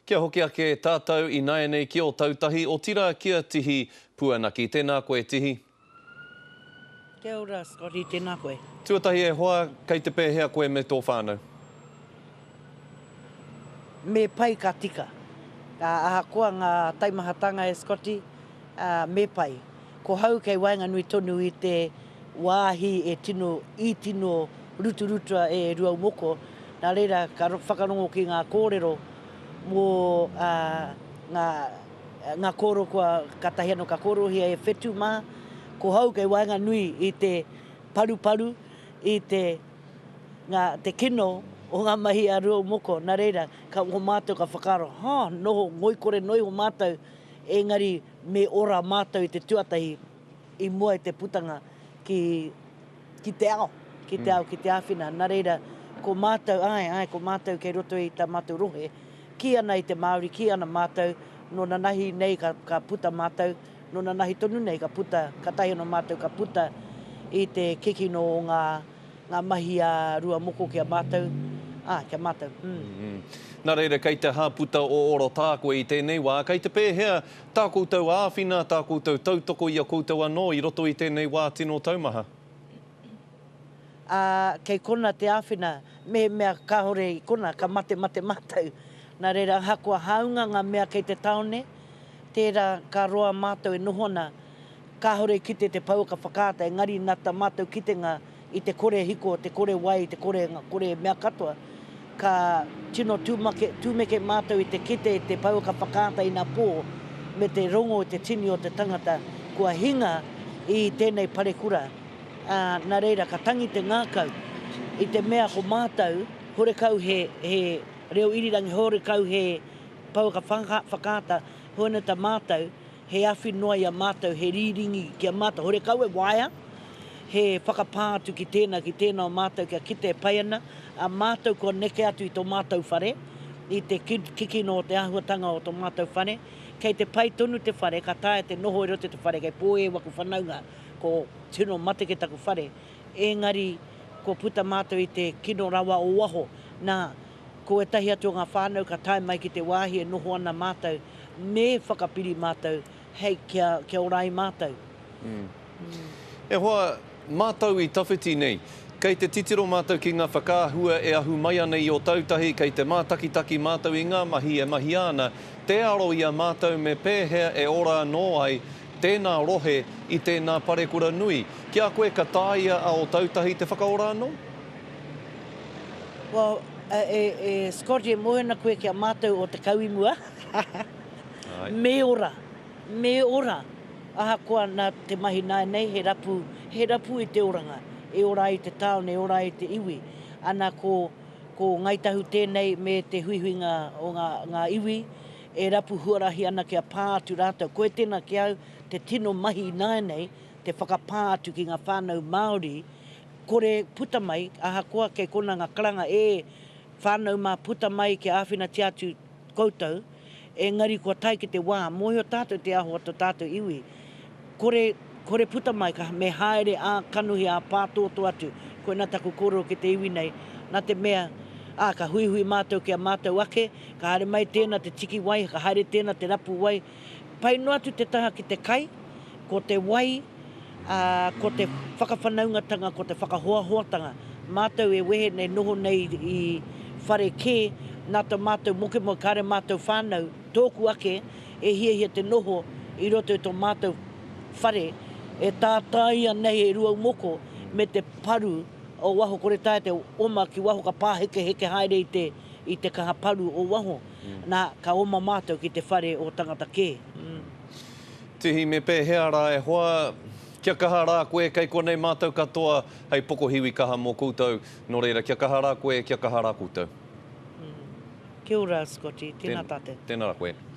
Kia hoki ake tātou ināianei ki Ōtautahi, otirā ki a Tihi Puanaki. Tēnā koe, Tihi. Kia ora, Scotty, tēnā koe. Tuatahi e hoa, kei te pēhea koe me tō whānau? Me pai ka tika. Ahakoa ngā taimahatanga e Scotty, me pai. Ko hau kei waenganui tonu i te wāhi e tino, i tino ruturutua e Ruaumoko, nā reira ka whakarongo ki ngā kōrero mō ngā ngā kōrero kua katahi anō ka kōrerohia e Whetū mā, ko hau kei waenganui i te paruparu, i te, ngā, te kino o ngā mahi a Ruaumoko, nā reira, ka, ko mātou ka whakaaro, ha, noho ngoikore noa iho mātou, engari me ora mātou i te tuatahi i mua i te putanga ki, ki te ao, ki te ao, ki te āwhina. Nā reira, ko mātou, āe, āe, ko mātou kei roto i tā mātou rohe, kī ana i te Māori, kī ana mātou, nō nanahi nei ka, ka puta mātou, nō nanahi tonu nei ka puta, katahi anō mātou ka puta i te kikino o ngā, ngā mahi a Ruamoko ki a mātou, ā, ki a mātou, mm. Nā reira, kei te hāputa o Orotā koe i tēnei wā, kei te pēhea tā koutou āwhina, tā koutou tautoko i a koutou anō i roto i tēnei wā tino taumaha? Ā, kei kona te āwhina, mehemea kāore i kona, ka matemate mātou. Nā reira, ahakoa hāunga ngā mea kei te tāone, tērā ka roa mātou e noho ana, kāore i kite te pouaka whakaata, engari nā tā mātou kitenga i te kore hiko, te kore wai, te kore, kore mea katoa, ka tino tūmake, tūmeke mātou i te kite i te pouaka whakaata ina pō, me te rongo i te tini o te tangata kua hinga i tēnei parekura. Ā, nā reira, ka tangi te ngākau i te mea ko mātou, horekau he, he reo irirangi, horekau he pouaka whakaata, hoena ta mātou, he awhi noa i a mātou, he rīringi ki a mātou, horekau e waea, he whakapā atu ki tēnā, ki tēnā o mātou kia kite e pai ana, ā mātou kua neke atu i tō mātou whare, i te kikino o te āhuatanga o tō mātou whare, kei te pai tonu te whare, ka taea te noho i roto i te whare, kei pō e waku whanaunga, ko tino mateke taku whare, engari kua puta mātou i te kino rawa o waho, nā, ko ētahi atu o ngā whānau ka tae mai ki te wāhi e noho ana mātou, me whakapiri mātou hei kia, kia ora ai mātou. E hoa, mātou i tawhiti nei, kei te titiro mātou ki ngā whakaahua e ahu mai ana i Ōtautahi, kei te mātakitaki mātou i ngā mahi e mahia ana, tē aro i a mātou me pēhea e ora anō ai tēnā rohe i tēnā parekura nui. Ki a koe ka taea a Ōtautahi te whakaora anō? Well, e, e, Scotty, e mōhio ana koe ki a mātou o te kau i mua. Me ora, me ora. Ahakoa nā te mahi nāianei, he rapu, he rapu i te oranga, e ora ai te tāone, e ora ai te iwi. Ana ko, ko Ngāi Tahu tēnei me te huihuinga o ngā, ngā iwi e rapu huarahi ana kia pā atu rātou. Koe tēnā ki au te tino mahi ināianei, te whakapā atu ki ngā whānau Māori, kore puta mai, ahakoa kei kona ngā karanga, e, whānau mā puta mai kia āwhinatia atu koutou, engari kua tae ki te wā, mōhio tātou te aho a to tātou iwi, kore, kore puta mai, ka, me haere ā kanohi, ā pātōtō atu, koinā taku kōrero ki te iwi nei, nā te mea, ā, ka huihui mātou ki a mātou ake, ka haere mai tēnā te tiki wai, ka haere tēnā te rapu wai, pai noa atu te taha ki te kai, ko te wai, ā, ko te whakawhanaungatanga, ko te whakahoahoatanga. Mātou e wehe nei, noho nei i whare kē, nā to mātou mokemoke, kāre mātou whānau, tōku ake, e hiahia te noho i roto i to mātou whare, e tātaia nei e Ruaumoko me te paru o waho, kore taea te oma ki waho ka pāhekeheke haere i te, i te kaha paru o waho. Nā, ka oma mātou ki te whare o tangata kē. Tihi, me pēhea rā e hoa? Kia kaha rā koe, kei konei mātou katoa hei pokohiwi kaha mō koutou. Nō reira, kia kaha rā koe, kia kaha rā koutou. Kia ora, Scotty. Tēnā tātou. Tēnā rā koe.